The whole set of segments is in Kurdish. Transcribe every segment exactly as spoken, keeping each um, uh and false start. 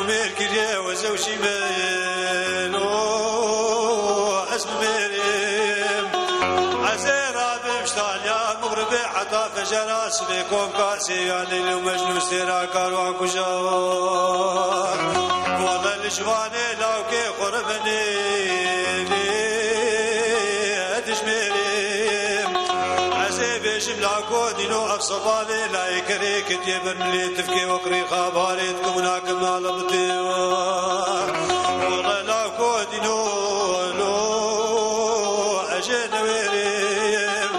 Mêr kiriye weze û şîmê lo ez bimêrim. Ez ê rabim ji taliya mixribê heta fejera sibê komka sêviya Leyla û Mecnûn sêra karwan kuja. Wele li ji vanê lawkê xwe re binê dijmêrim. Ez ê bêjim lawko dîno ev seba vê layê kerê ketiye ber milê tifkê wek rêxa barê dikim û nakim nalibitê. Wele lawko dîno lo ez ê newêrim.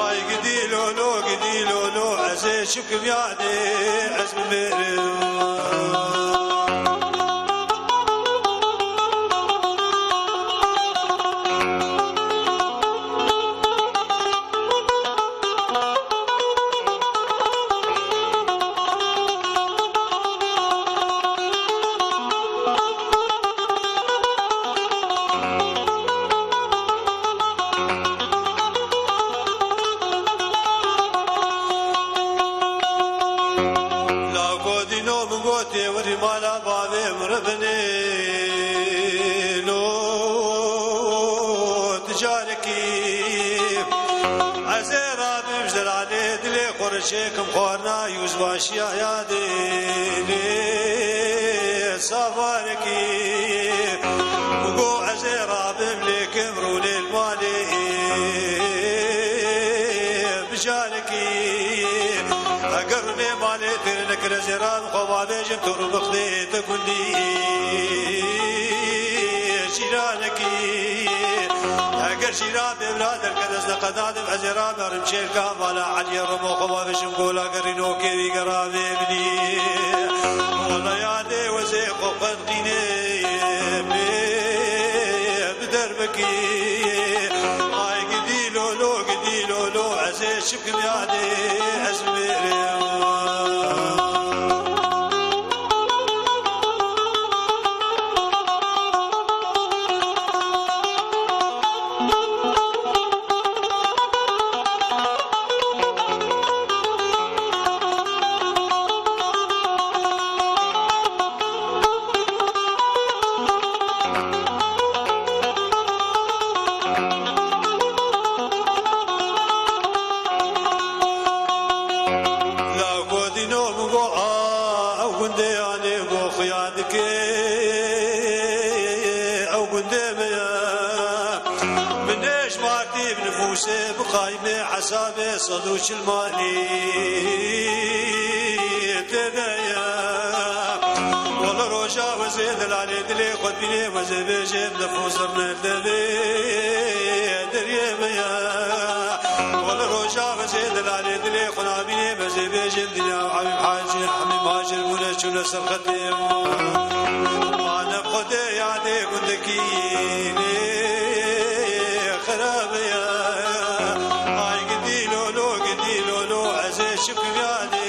Ay gidî lo lo gidî lo lo ez ê çi Kim yadê ez bimêrim. La Godîno min gotê werî mala bavê min re binê lo tu carekî. Ez ê rabim ji delalê dilê xwe re çêkim xwarina yûzbaşiya yadê lê sabarekî. Min got ez ê rabim lêkim rûnê li malê. Bi carekî eger rûnê malê têr nekir ez ê rabim xwe va bêjim tu rû bixdê te gundî cîranekî. Eger cîran bê bila derket ez neqedadim ez ê ramerim çêlka mala Eliyê Remo xwe va bêjim gola gerînokê wî gera vê binî. Wela yadê wezê xwe qenqînê bê bi derbekî. Ay gidî lolo gidî lolo ez ê çikim yadê ez mêrê. La Godîno min got a ew gundê yanê go xuya dike ew gundê me ye. Min ê ji martî bi nifûsê biqayimê hesabê sed û çil malî tê de ye. Wele roja wezê delalê dilê xwe dibînê wezê bêjê bi nifûs zirne devê deriyê me ye. Wele roja wezê delalê dilê xwe nabînê wezê bêjê dinya û Habîb Hacî Habîb Hacî bûne çûne ser xetê. Mane Xwedê yadê gundekî nê xerabe ye. Ay gidî lolo gidî lolo ez ê çikim yadê